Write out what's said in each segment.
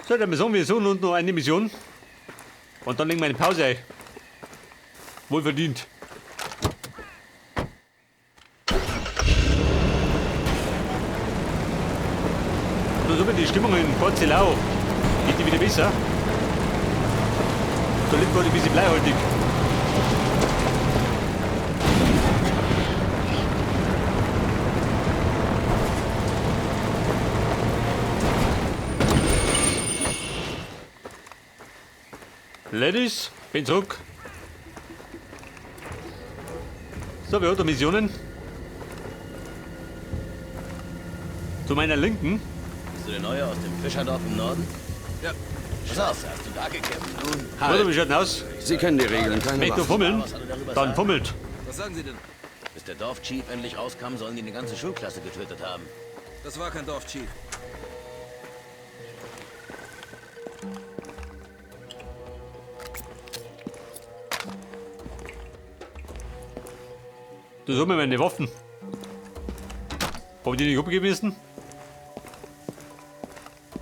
So, dann sagen wir so und noch eine Mission. Und dann legen wir eine Pause ein. Wohlverdient. Da so die Stimmung in Port Zelau. Geht die wieder besser? Da liegt gerade ein bisschen bleihaltig. Ladies, bin zurück. So, wir haben Missionen. Zu meiner Linken. Bist du der Neue aus dem Fischerdorf im Norden? Ja. Pass auf, hast du da gekämpft nun? Oder wie schaut denn aus? Sie kennen die Regeln, keine Möchtest du Waffen. fummeln? Was soll er darüber Dann sagen? fummelt. Was sagen Sie denn? Bis der Dorfchief endlich rauskam, sollen die eine ganze Schulklasse getötet haben. Das war kein Dorfchief. Du such mir meine Waffen. Hab ich die nicht abgeben müssen?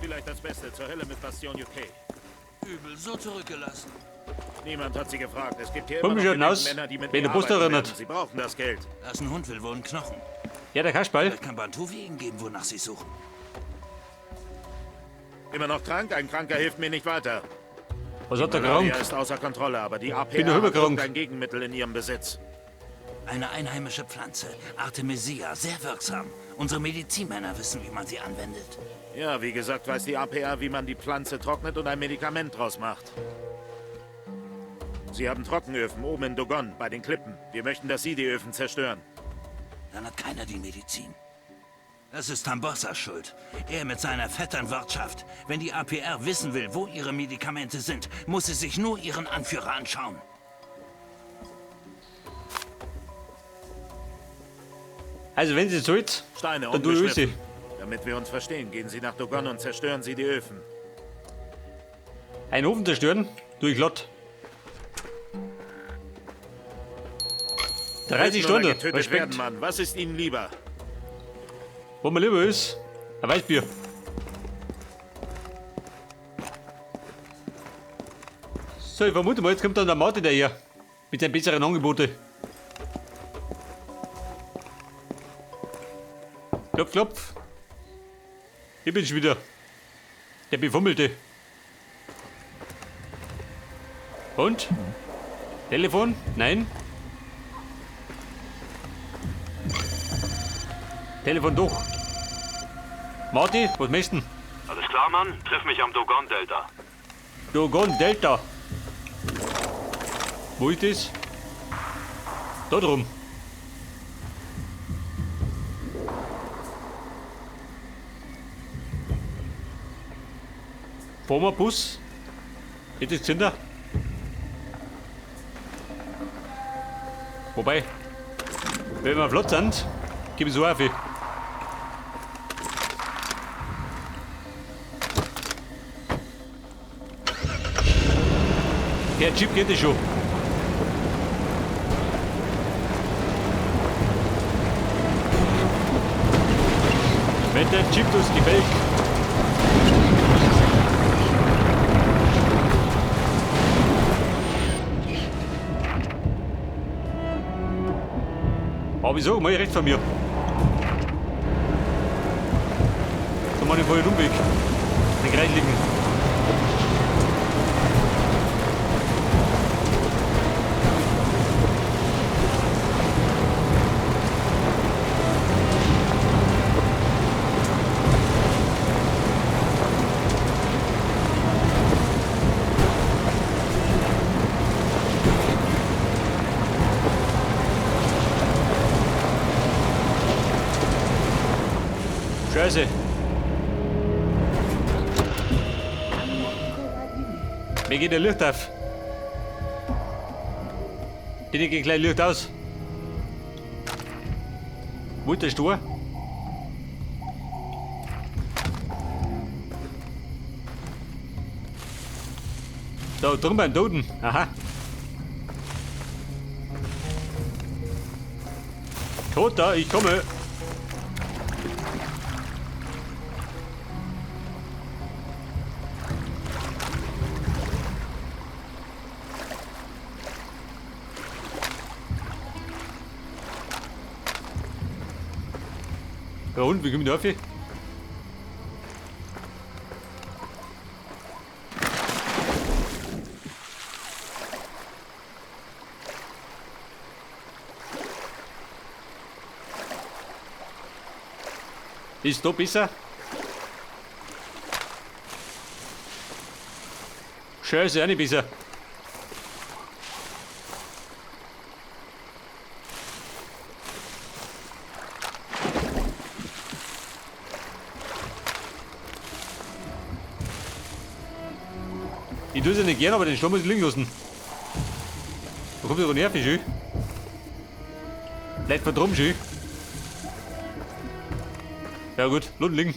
Vielleicht das Beste zur Hölle mit Bastion UK. Übel, so zurückgelassen. Niemand hat sie gefragt. Es gibt hier Komm, immer wie noch schaut denn aus? genügend Männer, die mit Wenn mir der Bus da arbeiten erinnert. werden. Sie brauchen das Geld. Da ist ein Hund, will wohl einen Knochen. Ja, der Kasperl. Vielleicht kann Bantuvi ihnen geben, wonach sie suchen. Immer noch krank? Ein Kranker hilft mir nicht weiter. Was hat der Malaria krank? ist außer Kontrolle, aber die APR Bin doch immer hat krank. ein Gegenmittel in ihrem Besitz. Eine einheimische Pflanze, Artemisia, sehr wirksam. Unsere Medizinmänner wissen, wie man sie anwendet. Ja, wie gesagt, weiß die APR, wie man die Pflanze trocknet und ein Medikament draus macht. Sie haben Trockenöfen oben in Dogon, bei den Klippen. Wir möchten, dass Sie die Öfen zerstören. Dann hat keiner die Medizin. Das ist Tambossas Schuld. Er mit seiner Vetternwirtschaft. Wenn die APR wissen will, wo ihre Medikamente sind, muss sie sich nur ihren Anführer anschauen. Also, wenn sie zahlt, Steine dann tue ich sie. ungeschliffen. Damit wir uns verstehen, gehen Sie nach Dogon und zerstören Sie die Öfen. Einen Ofen zerstören, tue ich glatt. 30 Töten oder Stunden, Getötet Respekt. werden, Mann. Was ist Ihnen lieber? Wo mir lieber ist, ein Weißbier. So, ich vermute mal, jetzt kommt dann der Martin daher. Mit seinen besseren Angeboten. Klopf, klopf. Ich bin's wieder. Der Befummelte. Und? Telefon? Nein? Telefon doch. Marty, was möchtest du? Alles klar, Mann? Triff mich am Dogon Delta. Dogon Delta. Wo ist das? Da drum. Fahren wir Bus? Geht das gesünder? Wobei, wenn wir flott sind, gebe ich so auf. Der Jeep geht das schon. Wenn der Jeep durchs Gebälk. Aber wieso? Mal rechts von mir. Da mache ich voll den Umweg. Den Kreis liegen. Scheiße. Mir geht der Licht auf. Den geht gleich Licht aus. Wo ist der Stor? Da drüben beim Toten. Aha. Toter, ich komme. Ja und, wie kommen wir da rauf? Ist da besser? Scheiße, auch nicht besser. Ich tue es ja nicht gern, aber den Sturm muss ich liegen lassen. Da kommt ja doch nervig, schön. Bleibt von drum, schön. Ja gut, lass ihn liegen.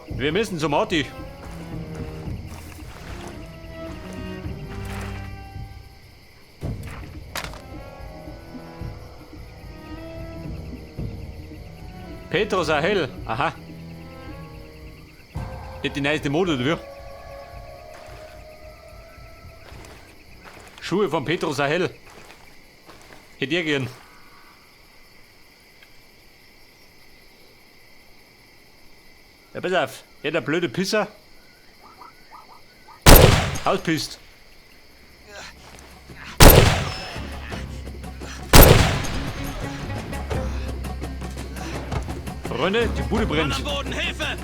Wir müssen zum Marty. Petro Sahel, aha. Nicht die neueste Mode, oder wie? Schuhe von Petro Sahel. Hätte ich gern. Ja, pass auf. Ja, der blöde Pisser. Hauspisst. Freunde, die Bude brennt. Am Boden, Hilfe!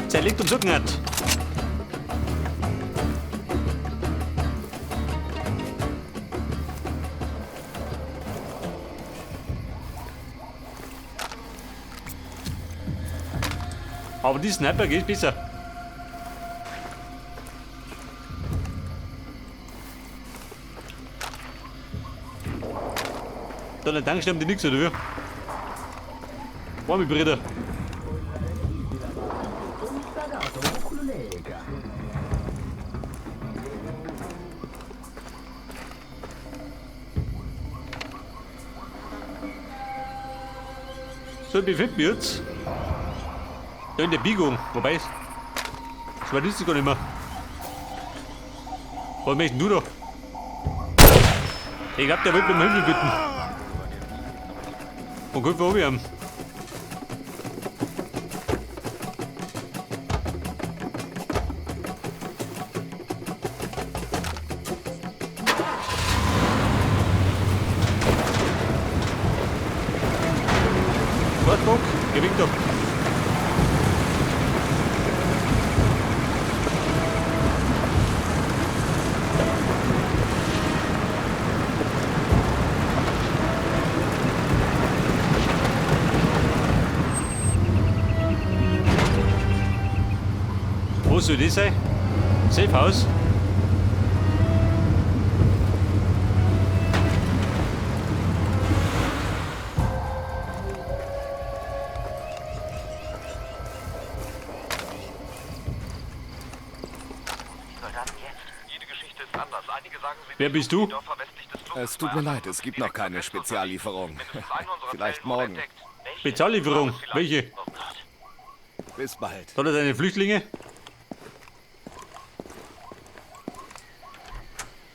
Zerlegt und Socken hat. Aber die Sniper geht besser. Da an der Tankstelle haben die nix, oder wie? Warme Brüder. So, befinden wir uns da in der Biegung. Wobei, das war das gar nicht mehr. Was möchtest du da? Ich glaub, der wollte um Hilfe bitten. Und gut vor ihm. Wartburg, geh weg da. Wo soll das sein? Safe House? Wer bist du? Es tut mir leid, es gibt noch keine Speziallieferung. Vielleicht morgen. Speziallieferung? Welche? Bis bald. Soll er deine Flüchtlinge?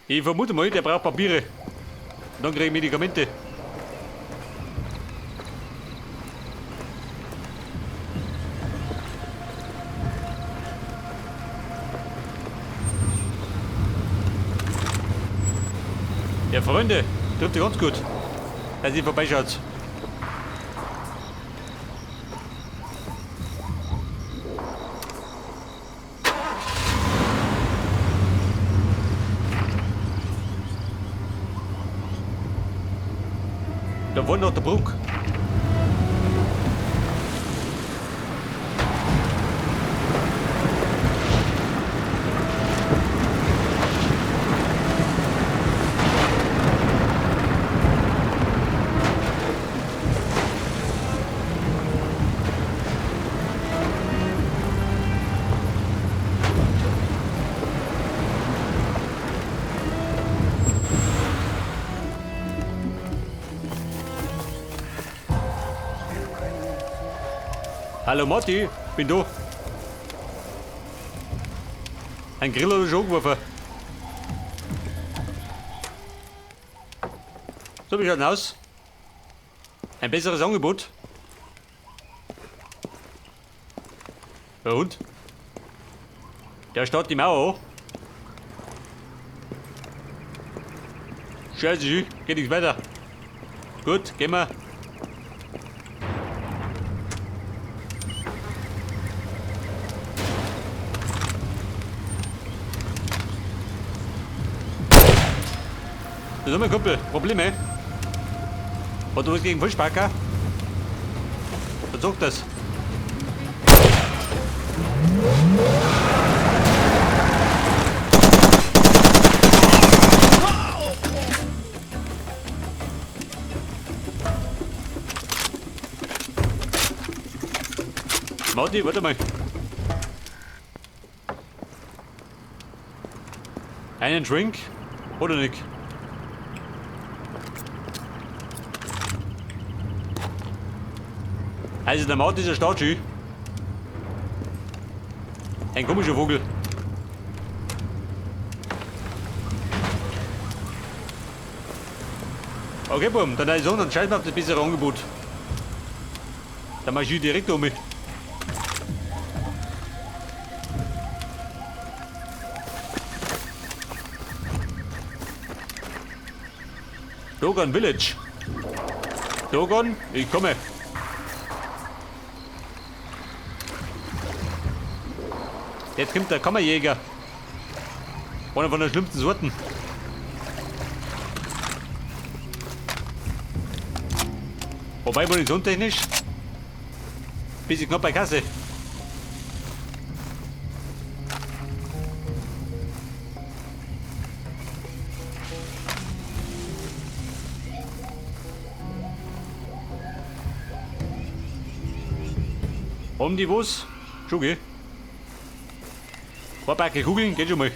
Ich vermute mal, der braucht Papiere. Und dann krieg ich Medikamente. Ja, Freunde, trifft ihr ganz gut, dass ihr vorbeischaut. Da vorne noch der Brücke. Hallo Matti, bin da. Ein Grill hat er schon geworfen. So, wie schaut denn aus? Ein besseres Angebot. Ja und? Der starrt die Mauer an. Scheiße, geht nichts weiter. Gut, gehen wir. Das ist mein Kumpel. Probleme. Hat du was gegen Vollspacker? Dann sag das. Martin, warte mal. Einen Drink oder nicht? Also der Maut ist ein Startschuh. Ein komischer Vogel. Okay, Bumm, dann ist dann scheiß mal auf das bessere Angebot. Dann mach ich direkt um mich. Dogon Village. Dogon, ich komme. Jetzt kommt der Kammerjäger. Einer von den schlimmsten Sorten. Wobei munitionstechnisch bisschen knapp bei Kasse. Um die was? Schon gell? Ein paar Packe Kugeln, geht schon mal.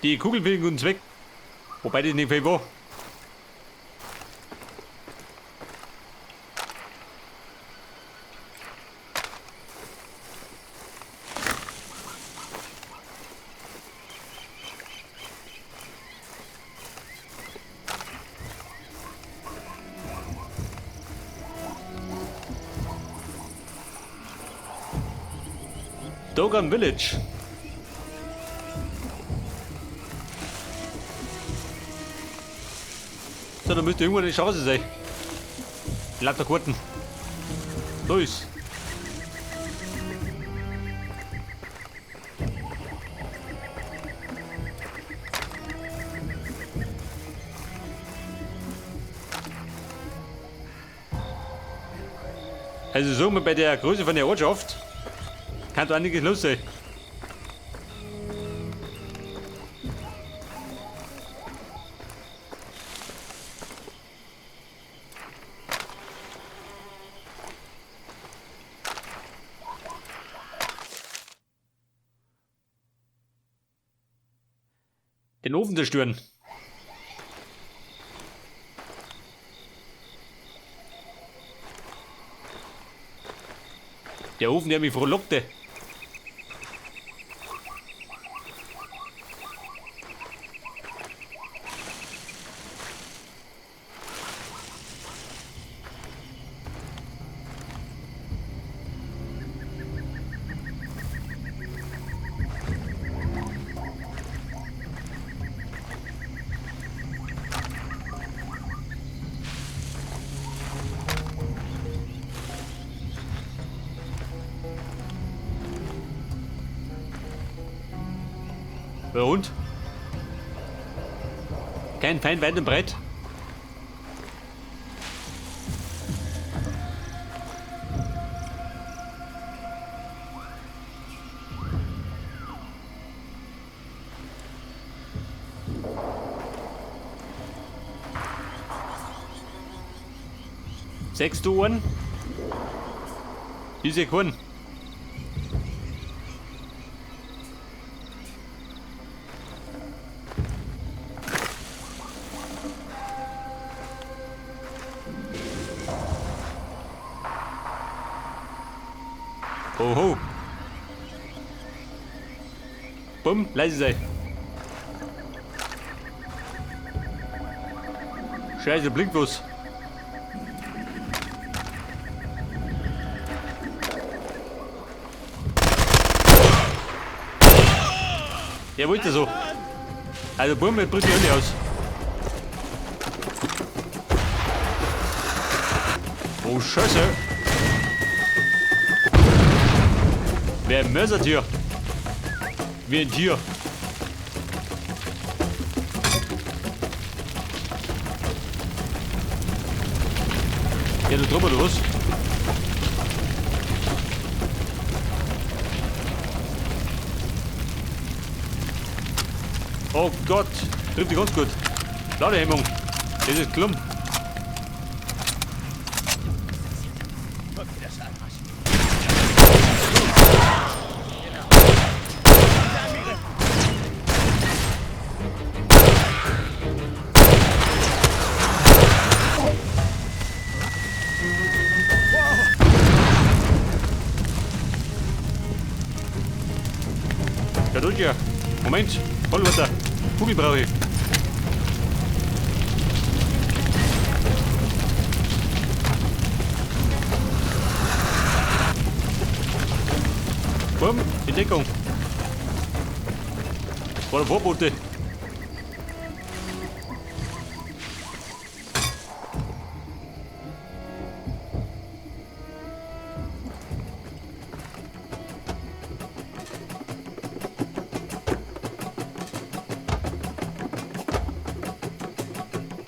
Die Kugeln für den guten Zweck. Wobei das nicht viel war. Dogon Village. So, da müsste irgendwo eine Chance sein. Lauter Karten. Los. Also sagen wir, bei der Größe von der Ortschaft kann da einiges los sein. Den Ofen zerstören. Der Ofen, der mich frohlockte. Und? Kein Feind weit und breit. Sechs Uhren. Ich seh keinen. Oho. Bumm, leise sei. Scheiße, blinkt was. Er wollte so. Also Bumm, bringt die Hölle aus. Oh Scheiße. Wer mörsert hier? Wie ein Tier. Ja, du drüber, du was? Oh Gott, trifft die ganz gut. Ladehemmung. Das ist Klump. Ja, du ja. Moment, Vollwasser. Kugel brauche ich. Bumm, die Deckung. War der Vorbote.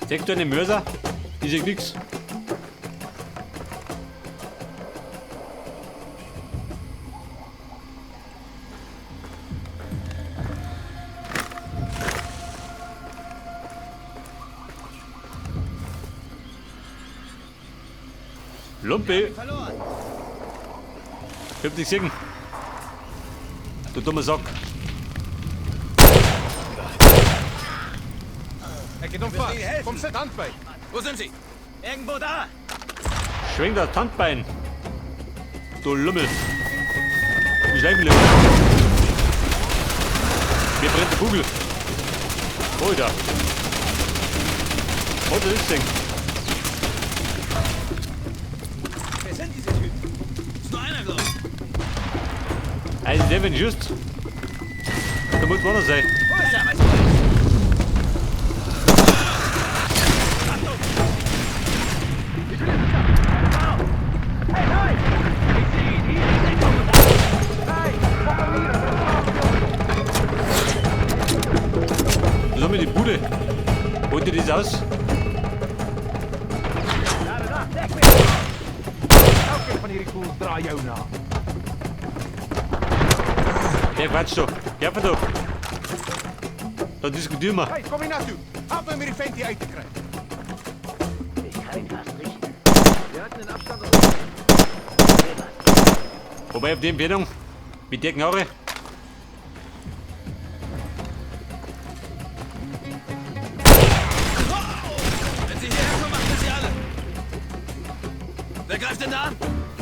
Siehst du einen Mörser? Ich seh nix. Lumpi! Ich hab dich gesehen. Du dummer Sack. Wo sind sie? Irgendwo da! Schwing das Handbein. Du Lümmel. Ich schleifen lieber. Mir brennt die Kugel. Oh, da. Oh, das ist Ding. Wer sind diese Typen? Ist nur einer, glaub ich. Also, der, wenn just. Da muss woanders sein. Wo ist er? Weißt du? Das haben wir die Bude. Holt ihr das aus? Der Quatsch doch. Geh doch. Da diskutieren wir. Hey, kom hier naartoe. Help me om hierdie vent hier uit te kry. Ich kann ihn fast riechen. Wir halten den Abstand. Wobei auf die Empfehlung mit der Knarre. Wenn sie hierher kommen, machen wir sie alle. Wer greift denn da an?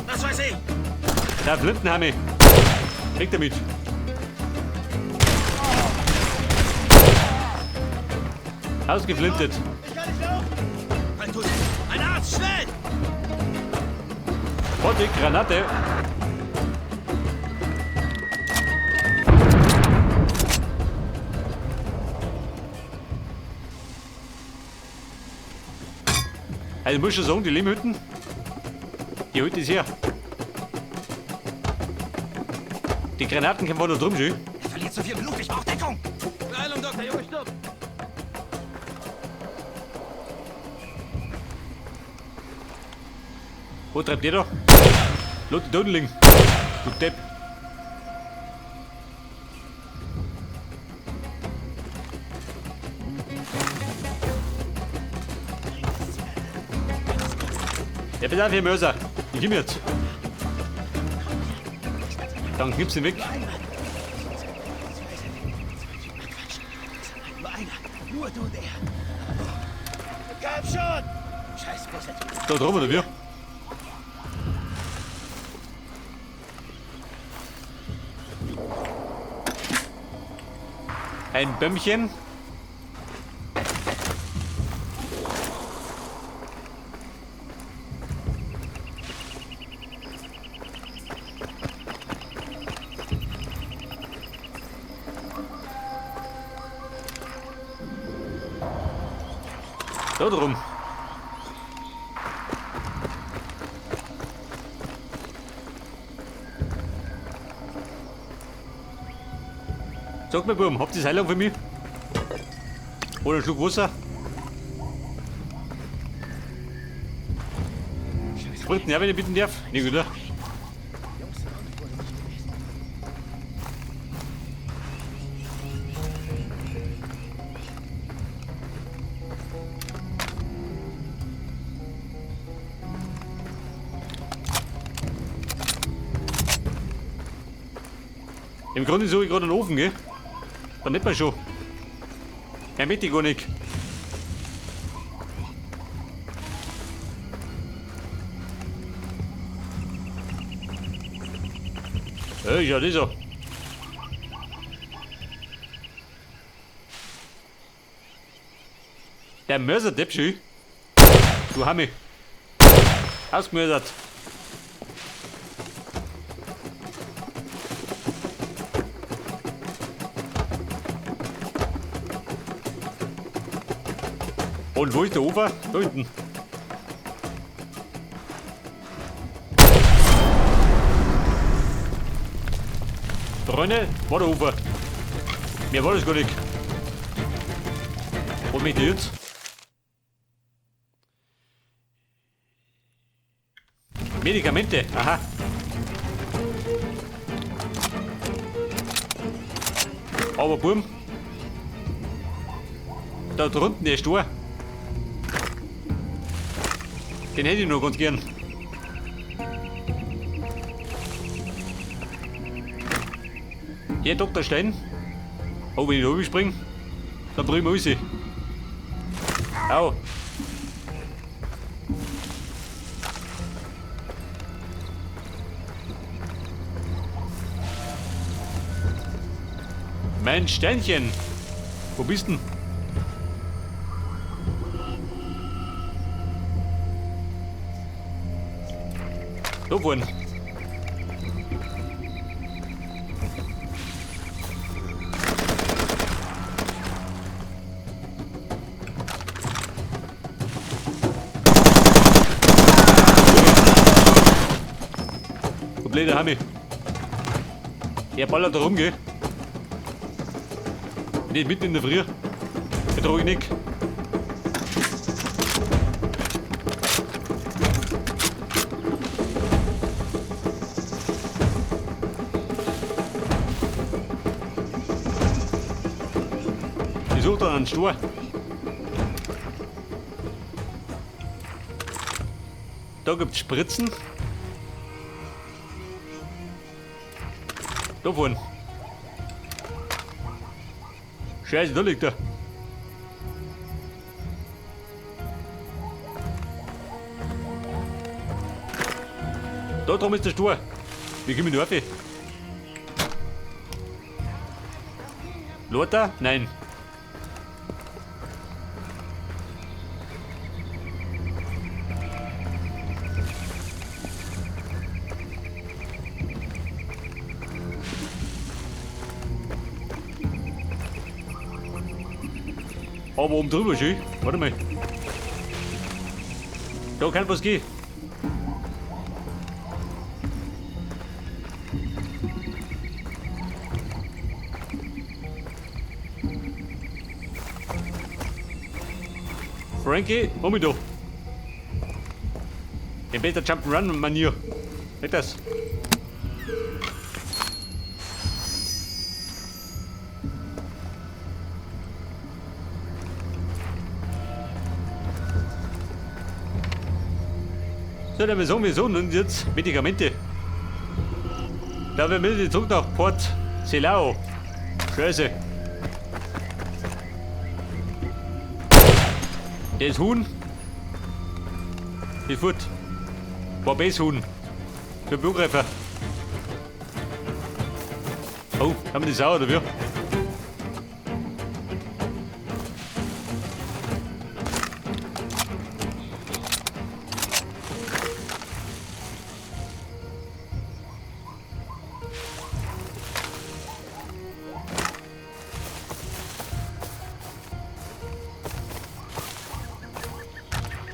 Das weiß ich. Da Flintenhammer. Weg damit. Ausgeflintet. Ich kann nicht laufen. Ein Tut. Ein Arzt, schnell! Vorsicht, Granate. Also ich muss schon sagen, die Lehmhütten, die Hütte ist her. Die Granaten kommen von da drüben schön. Er verliert zu viel Blut, ich brauche Deckung. Beeilung, Doktor, Junge stirbt. Wo treibt der da? Lass die Toten liegen. Du Depp. Ja, pass auf, Herr Mörser. Ich komm jetzt. Dann gibt's ihn weg. Nur einer. Nur du und er. Komm schon! Scheiß großer Typ. Da drüben oder wir? Ein Bämmchen. Da drum. Sag mal, Buben, habt ihr Heilung für mich? Oder einen Schluck Wasser? Spritzen, ja, wenn ich bitten darf. Nicht, oder? Im Grunde suche ich gerade einen Ofen, gell? Dann nicht mal schon. Ja, möchte ich gar nicht. Hey, ja, das so. Der Mörser-Depp schön. Du Hammi. Ausgemörsert. Und wo ist der Ofer? Da hinten. Freunde, war der Ofer. Mehr war das gar nicht. Wo möchte ich jetzt? Medikamente, aha. Aber Burm, da drunten der Stor. Den hätte ich noch ganz gern. Hier, Dr. Stein. Oh, wenn ich da rüberspringe, dann bring ich mich raus. Au. Mein Steinchen. Wo bist denn? Da vorne. Du blöder Hammi. Der ballert da rum, gell? Nicht mitten in der Früh. Betrug ich nicht. Ich suche da einen Stor. Da gibt's Spritzen. Da vorne. Scheiße, da liegt er. Da drum ist der Stor. Wie komme ich da rauf? Lothar? Nein. Aber oben drüber schön. Warte mal. Da kann was gehen. Frankie, hol mich da. Den besser Jump'n'Run Manier. Nicht das. So, dann wir sagen, wir so, und jetzt Medikamente. Ja, wir müssen zurück nach Port Selao. Scheiße. Das Huhn. Ist fort. War Huhn. Für Angreifer. Oh, haben wir die Sau oder wie?